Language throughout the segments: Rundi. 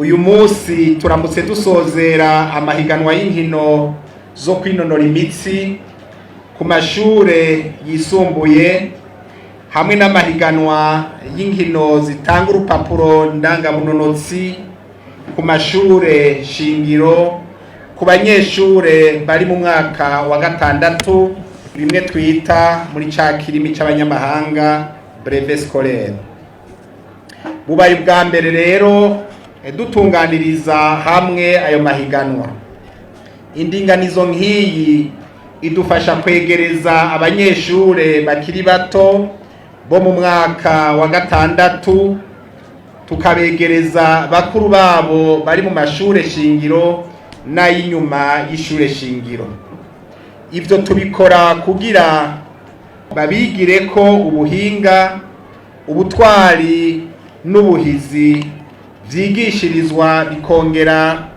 Uyu munsi turamutse dusozera amahiganwa y'inkino zo kwinonora imitsi ku mashure yisumbuye hamwe n'amahiganwa y'inkino zitanga urupapuro ndangamunonotsi ku mashure shingiro ku banyeshure bari mu mwaka wa gatandatu, bimwe twita muri ca kirimi c'abanyamahanga brevet scolaire. Bubaye ubwa mbere rero dutunganiriza hamwe ayo mahiganwa. Indinganizo nk'iyi idufasha kwegereza abanyeshure bakiri bato bo mu mwaka wa gatandatu, tukabegereza bakuru babo bari mu mashure shingiro n'ay'inyuma y'ishure shingiro. Ibyo tubikora kugira babigire ko ubuhinga, ubutwari n'ubuhizi vyigishirizwa bikongera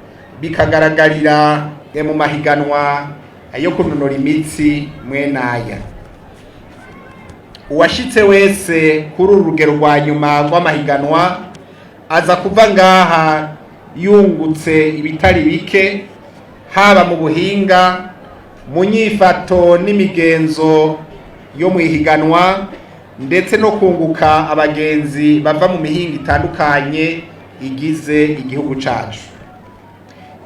bikagaragarira mu mahiganwa yo kunonora imitsi mwenaya. Uwashitse wese kuri uru rugero rwa nyuma rw'amahiganwa aza kuva ngaha yungutse ibitari bike, haba mu buhinga, mu nyifato n'imigenzo yo mu ihiganwa, ndetse no kunguka abagenzi bava mu mihingo itandukanye igize igihugu cacu.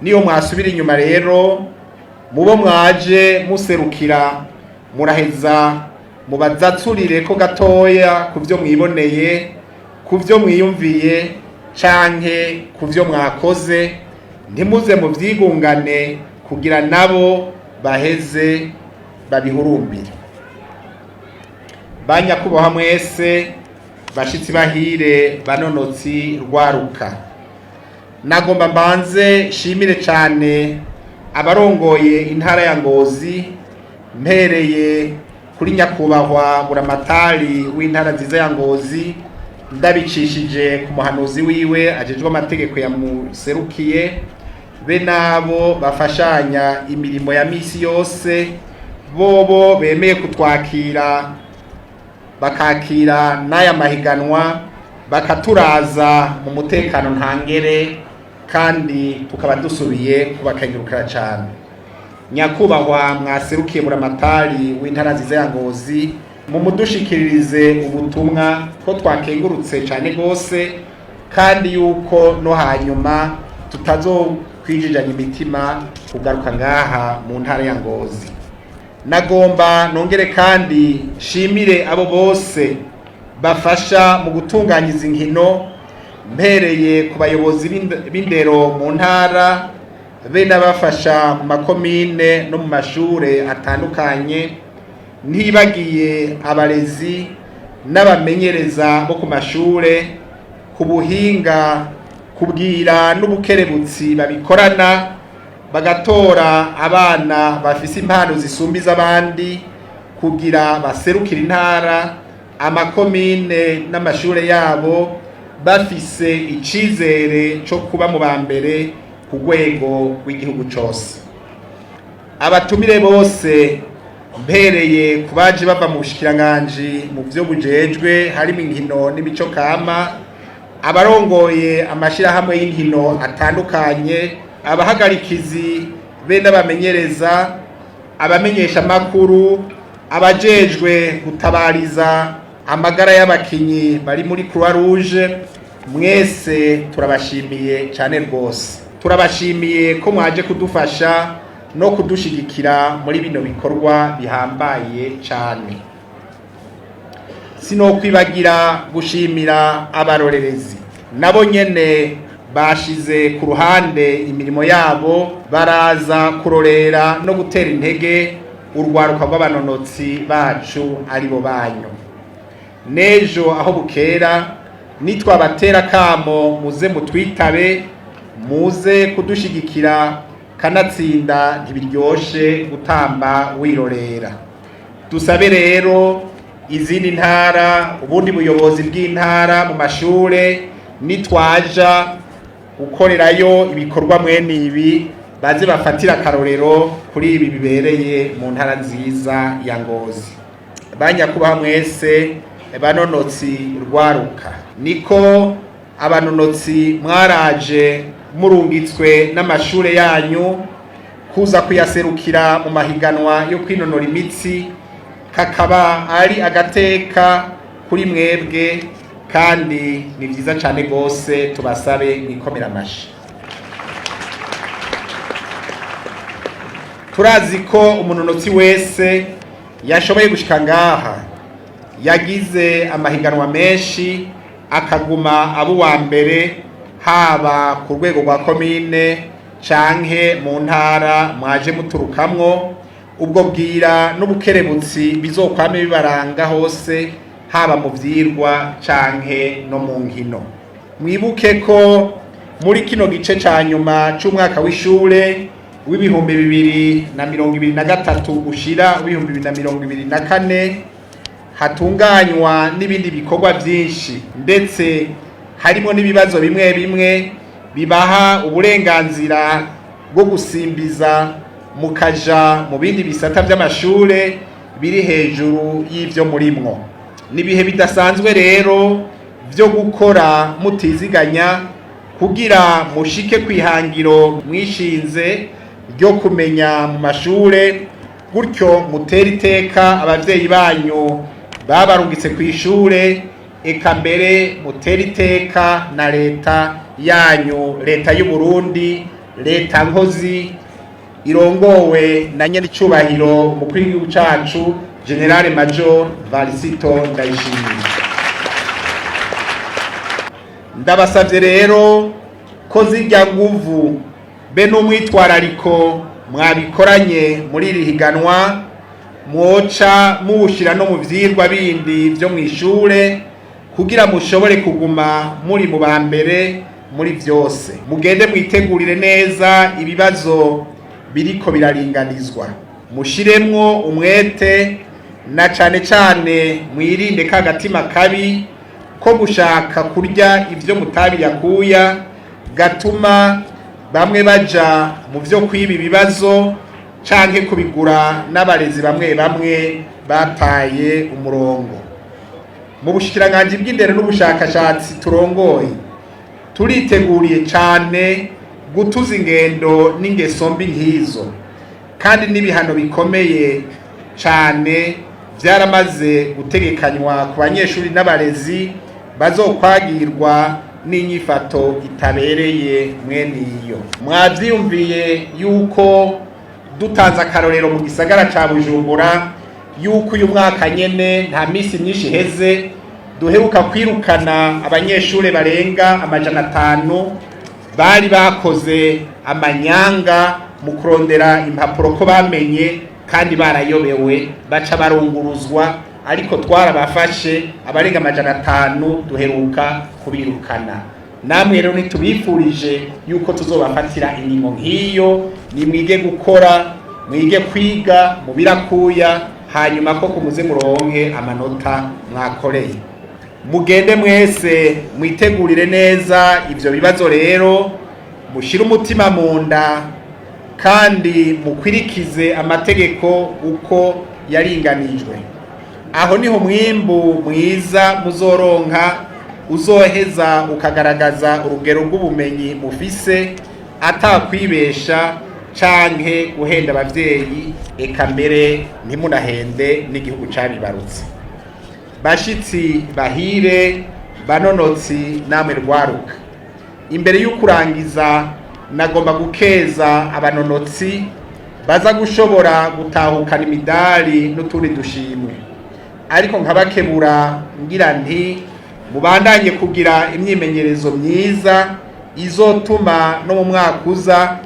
Niyo mwasubira inyuma rero, mubo mwaje muserukira, muraheza mubazatsurire ko gatoya ku byo mwiboneye, ku byo mwiyumviye canke ku byo mwakoze. Ntimuze muvyigungane kugira nabo baheze babihurumbire. Banyakubaha mwese, bashitsi bahire, banonotsi rwaruka, nagomba mbanze shimire cane abarongoye intara ya Ngozi, mpereye kuri nyakubahwa buramatari w'intara nziza ya Ngozi, ndabicishije ku muhanuzi wiwe ajejwe amategeko yamuserukiye, be nabo bafashanya imirimo ya misi yose, bobo bemeye kutwakira, bakakira n'aya mahiganwa, bakaturaza mu mutekano ntangere, kandi tukaba dusubiye kubakengurukira cyane. Nyakubahwa mwaserukiye buramatari w'intara nziza ya Ngozi, mumudushikiririze ubutumwa ko twakengurutse cyane rwose, kandi yuko no hanyuma tutazokwijijanya imitima kugaruka ngaha mu ntara ya Ngozi. Nagomba nongere kandi shimire abo bose bafasha mu gutunganya izi nkino, mpereye ku bayobozi b'indero mu ntara be n'abafasha mu makomine no mu mashure atandukanye, ntibagiye abarezi n'abamenyereza bo ku mashure, ku buhinga, kubwira n'ubukerebutsi babikorana, bagatora abana bafise impano zisumba iz'abandi kugira baserukire intara, amakomine n'amashure yabo bafise icizere co kuba mu ba mbere ku rwego rw'igihugu cose. Abatumire bose, mpereye ku baje bava mu bushikiranganji mu vyo bujejwe harimo inkino n'imico kama, abarongoye amashirahamwe y'inkino atandukanye, abahagarikizi be n'abamenyereza, abamenyesha makuru, abajejwe gutabariza amagara y'abakinyi bari muri Croix Rouge, mwese turabashimiye cyane rwose. Turabashimiye ko mwaje kudufasha no kudushigikira muri bino bikorwa bihambaye cyane. Sinokwibagira gushimira abarorerezi, nabo nyene bashize ku ruhande imirimo yabo baraza kurorera no gutera intege urwaruka rw'abanonotsi bacu aribo banyu. N'ejo aho bukera nitwabatera kamo, muze mutwitabe, muze kudushigikira. Kanatsinda ntibiryoshe gutamba wirorera. Dusabe rero izindi ntara, ubundi buyobozi bw'intara, mu mashure nitwaja gukorerayo ibikorwa mwene ibi, baze bafatira akarorero kuri ibi bibereye mu ntara nziza ya Ngozi. Banyakubaha mwese, banonotsi rwaruka, niko Abanonotsi mwaraje murungitswe n'amashure yanyu kuza kuyaserukira mu mahiganwa yo kwinonora imitsi, kakaba ari agateka kuri mwebwe kandi ni vyiza cane gose, tubasabe mwikomera amashi. Turazi ko umunonotsi wese yashoboye gushika ngaha yagize amahiganwa menshi akaguma abo uwa mbere, haba ku rwego rwa komine canke mu ntara mwaje muturukamwo. Ubwo bwira n'ubukerebutsi bizokwame bibaranga hose, haba mu vyirwa canke no mu nkino. Mwibuke ko muri kino gice ca nyuma c'umwaka w'ishure w'2023 ushira 2024 hatunganywa n'ibindi bikorwa vyinshi, ndetse harimo n'ibibazo bimwe bimwe bibaha uburenganzira bwo gusimbiza mukaja mu bindi bisata vy'amashure biri hejuru y'ivyo murimwo. Ni ibihe bidasanzwe rero vyo gukora mutiziganya kugira mushike kwihangiro mwishinze ryo kumenya mu mashure, gutyo mutere iteka abavyeyi banyu babarungitse kw'ishure, eka mbere mutere iteka na leta yanyu, leta y'u Burundi, leta nkozi irongowe na nyenicubahiro umukuru w'igihugu cacu General Major Varisito Ndayishimiye. Ndabasavye rero ko zirya nguvu be n'umwitwarariko mwabikoranye muri iri higanwa mwoca muwushira no mu vyirwa bindi vyo mw'ishure kugira mushobore kuguma muri mu ba mbere muri vyose. Mugende mwitegurire neza ibibazo biriko biraringanizwa, mushiremwo umwete na cane cane mwirinde ka gatima kabi ko gushaka kurya ivyo mutabiyakuya gatuma bamwe baja mu vyo kwiba ibibazo canke kubigura n'abarezi bamwe bamwe bataye umurongo. Mu bushikiranganji bw'indero n'ubushakashatsi turongoye, turiteguriye cane gutuza ingendo n'ingeso mbi nk'izo, kandi n'ibihano bikomeye cane vyaramaze gutegekanywa ku banyeshuri n'abarezi bazokwagirwa n'inyifato itabereye mwene iyo. Mwavyiyumviye yuko dutanze akarorero mu gisagara ca Bujumbura, yuko uyu mwaka nyene nta misi myinshi iheze duheruka kwirukana abanyeshure barenga 500 bari bakoze amanyanga mu kurondera impapuro ko bamenye kandi barayobewe, baca barunguruzwa, ariko twarabafashe abarenga 500 duheruka kubirukana. Namwe rero ntitubifurije yuko tuzobafatira ingingo nk'iyo. Nimwige gukora, mwige kwiga mubirakuya, hanyuma ko kumuze muronke amanota mwakoreye. Mugende mwese mwitegurire neza ivyo bibazo rero, mushire umutima mu nda kandi mukwirikize amategeko uko yaringanijwe. Aho niho mwimbu mwiza muzoronka uzoheza ukagaragaza urugero rw'ubumenyi mufise, atakwibesha canke guhenda abavyeyi, eka mbere ntimunahende n'igihugu cabibarutse. Bashitsi bahire, banonotsi namwe rwaruka, imbere y'ukurangiza nagomba gukeza abanonotsi baza gushobora gutahukana imidari n'utundi dushimwe, ariko nkabakebura ngira nti mubandanye kugira imyimenyerezo myiza izotuma no mu mwaka uza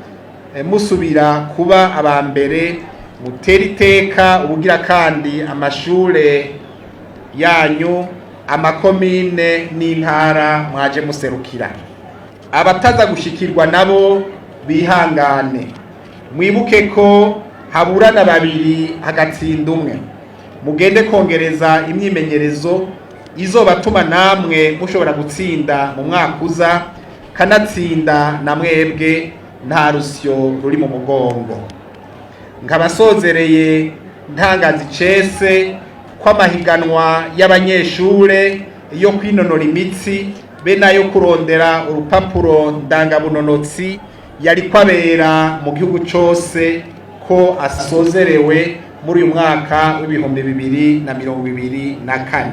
musubira kuba aba mbere, mutera iteka ubugira kandi amashure yanyu, amakomine n'intara mwaje muserukira. Abataza gushikirwa nabo bihangane, mwibuke ko haburana babiri hagatsinda umwe. Mugende kongereza imyimenyerezo izobatuma namwe mushobora gutsinda mu mwaka uza, kanatsinda na mwebwe nta rusyo ruri mu mugongo. Nkabasozereye ntangaza icese ko amahiganwa y'abanyeshure yo kwinonora imitsi be nayo kurondera urupapuro ndangabunonotsi yariko abera mu gihugu cose ko asozerewe muri uyu mwaka w'2024.